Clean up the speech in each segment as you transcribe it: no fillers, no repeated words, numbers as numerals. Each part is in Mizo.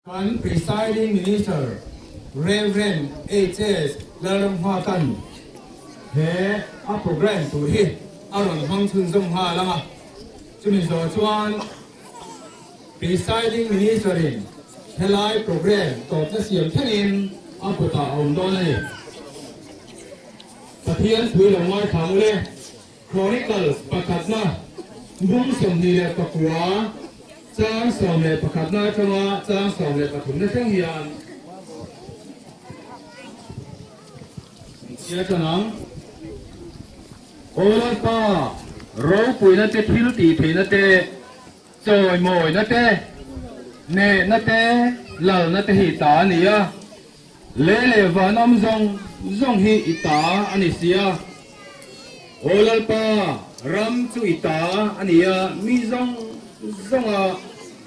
Kan Presiding Minister Rev. HS Lalramnghatan he a programme tur hi a rawn hmang chhunzawm nghal ang a, chumi zawh chuan Presiding Minister in helai programme tawpna siam thlengin a kutah a awm dawn a ni. Pathian pui lo ngaithla ule. Chronicles pakhatna bung 29 chang 11 na atanga chang 13 na thleng hian in chhiar tan ang. Aw Lalpa, ropuina te thil tih theihna te, chawimawina te, nehna te, lalna te hi ta a ni a. Lei leh van awm zawng zawng hi i ta a ni si a. Aw Lalpa, ram chu i ta a ni a, mi zawng zawnga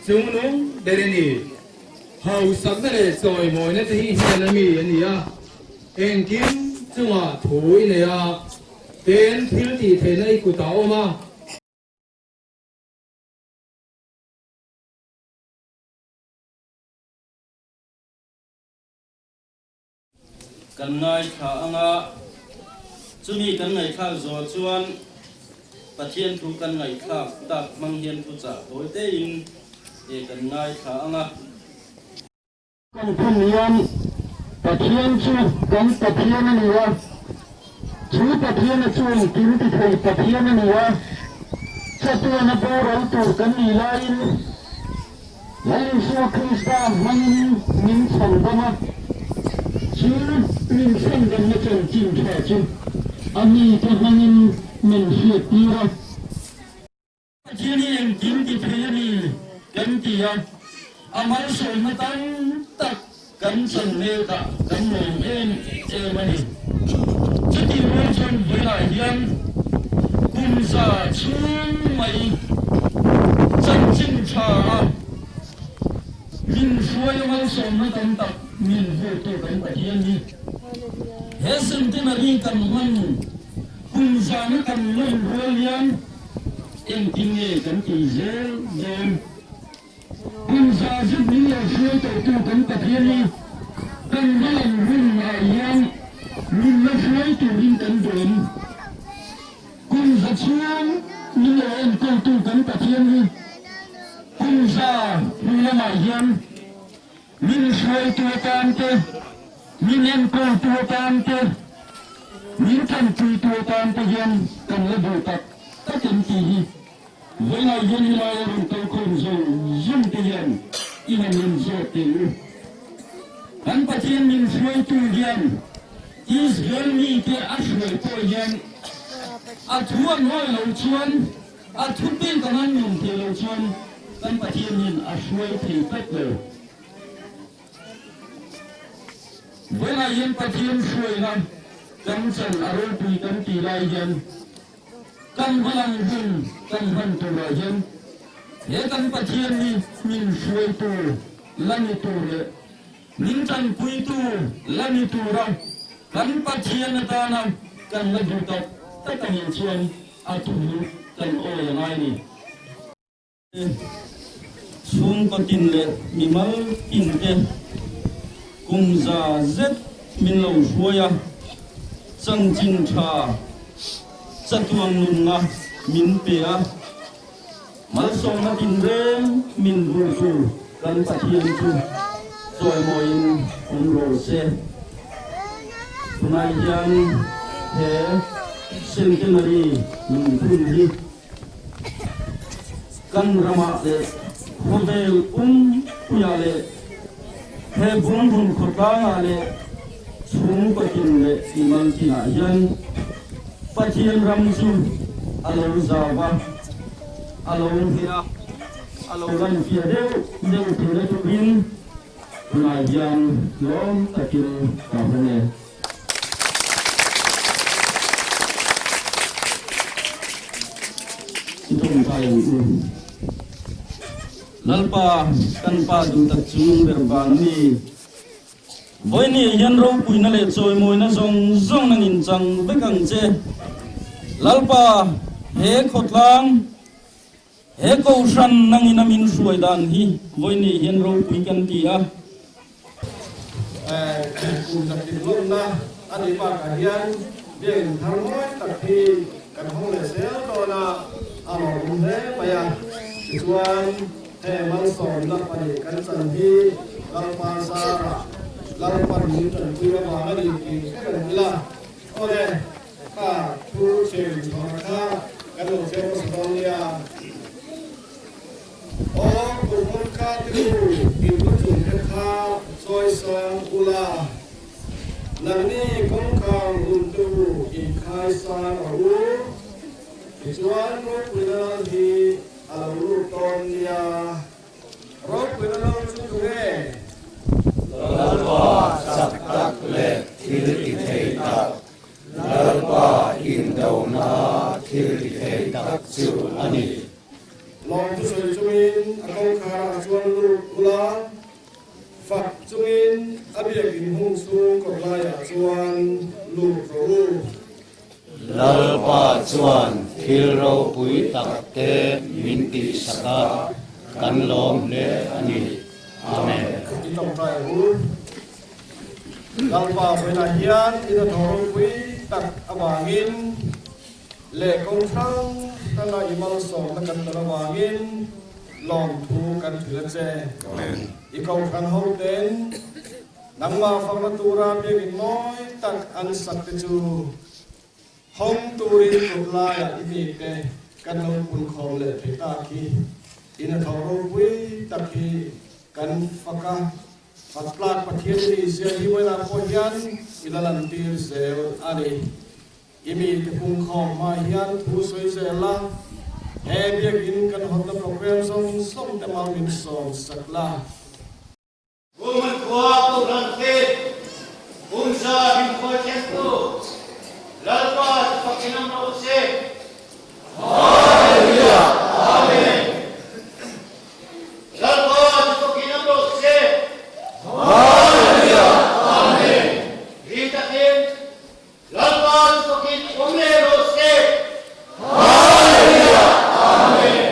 chungnung ber i ni. Hausakna leh chawimawina te hi hnen a mi a ni a, engkim chungah thu i nei a, ten thil tih theihna i kutah a awm a. Kan ngaithla ang a, chumi kan ngaihthlak zawh chuan Pathian thu kan ngaihthlak tak hmang hian thuchah tawi tein kan ngaithla ang a. Kan phun hian Pathian chu kan Pathian a ni a, chu Pathiana chu engkim ti thei Pathian a ni a, chatuana boral tur kan nih laiin, Lal Isua Krista hmangin min chhandam a, chu min chhandamna chanchin tha chu a mite hmangin min hriattir a. Pathian hi engkim ti thei a ni kan ti a, a malsawmna tam tak kan chan mek ah kan lawm em em a ni. Chutih rual chuan vawilah hian kum za chhung mai chanchin tha a min hruai a malsawmna tam tak min hmuhtu kan Pathian hi he centenary kan hman kum zana kan lawm rual hian engtin nge kan tih zel dawn? Kum za zet min lo hruai tawhtu kan Pathian hi kan hmalam hun ah hian min la hruai turin kan duh em? Kum za chhung min lo enkawltu kan Pathian hi kum za hnu lamah hian min hruaitu atan te, min enkawltu atan te, min tanpuitu atan te hian kan la duh tak tak em tih hi Vawilah hian helai a rawn kal khawm zawng zawng te hian i han rawn zawt teh u. Kan Pathian min hruaitu hian Israel mite a hruai pawh hian a thu an ngawi lo chuan, a thu bik ang an nung thei lo chuan kan Pathian hian a hruai thei tlat lo. Vawilah hian Pathian hruaina kan chan a ropui kan tih lai hian, Kan hmalang hun kan hman turah hian he kan Pathian hi min hruaitu la ni tur leh min tanpuitu la ni tura kan Pathian atana kan la duh tak tak a nih chuan a thu kan awi a ngai ni. Chhungkaw tin leh mimal tin te kum za zet min lo hruai a, chanchin tha chatuan nunna min pe a, malsawmna tinreng min bultu kan Pathian chu chawimawiin awm rawh se. Tunah hian he Centenary nunphun hi Kan ramah leh khawvel pumpuiah leh he bungrun khawtlangah leh chhungkaw tin leh imal tinah hian Pathian ram chu a lo zau a, a lo heh a, a lo lanfiah deuh deuh theihna turin tunah hian hlawm takin ka hawng e. I tawngtai ang u. Lalpa, kan Pa duh tak chung ber van a mi. Vawinia hian ropuina leh chawimawina zawng zawng nang in chang vek ang che. Lalpa, he khawtlang. He Kohhran nangin a min hruai dan hi vawiin hian ropui kan ti a. Kum zaktin lawmna a nih bakah hian biakinn thar mawi tak hi kan hawng leh zel dawn a, a lawmawm hle mai a. Tichuan, he malsawmna pahnih kan chan hi Lalpa zarah Lalpan min tanpui avang a ni tih hre reng ila. Awle, kha thu chhim chhawr kha kan lo cheu hmasa dawn nia. Aw kulhawm kha te u, in lu chung te kha chawi sang ula, nangni kawngkhar hun te u in khai sang rawh u, tichuan ropuina lal hi a lo lut dawn nia. Ropuina lal chu tunge? Lalpa chak tak leh thil ti thei tak, Lalpa indona thil ti thei tak chu a ni. Lawm chu sawi chungin a kawngkharah chuan lut ula, fak chungin a biakin hung chhung kawt laiah chuan lut rawh u. Lalpa chuan thil ropui takte min tihsak a, kan lawm hle a ni. Amen. I tawngtai ang u. Lalpa vawiinah hian i hnathawh ropui tak avangin, Leh kawng hrang hranga i malsawmna kan tel avangin lawmthu kan hrilh a che. I kohhran ho ten nangmah fakna tura biakinn mawi tak an sak te chu hawng turin kut laiah i mite kan lo punkhawm leh thei tak hi i hnathawh ropui tak hi kan fak a. Fattlak Pathian i nihzia hi vawilah pawh hian i la lantir zel a ni. I mite pungkhawm hma hian thu sawi zel a, he biakinn kan hawtna program zawng zawng te mal min sawm sak la. Roman khua Kohhran te Pumza rinkhawih thlengtu Lalpa chu fakin awm rawh se. Hallelujah Amen Lalpa chu fakin awm rawh se. Hallelujah Amen Ri takin Lalpa chu fakin awm leh rawh se. Hallelujah Amen.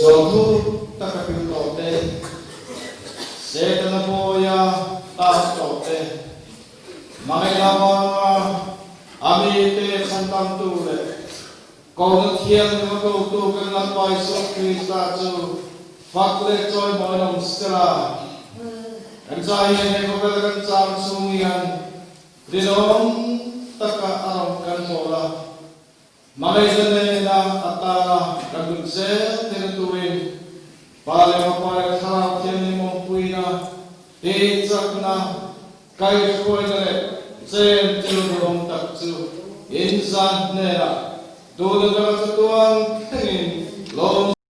Sual thuk taka pil tawh te, Setana bawia tak tawh te, Hmangaihna vanga a mite chhandamtu leh Kohna thianghlim a kotu kan Lalpa Isua Krista chu fak leh chawimawi awm sela. Kan chai hian he khawvela kan chang chhung hian rinawm taka a rawn kan bawl a. Hmangaihna nena atana kan nun zel theihna turin Pa leh Fapa leh Thlarau Thianghlim awmpuina, tihchakna, kaihhruaina leh chen thil duhawm tak chu inzan hnenah duhna taka chatuan.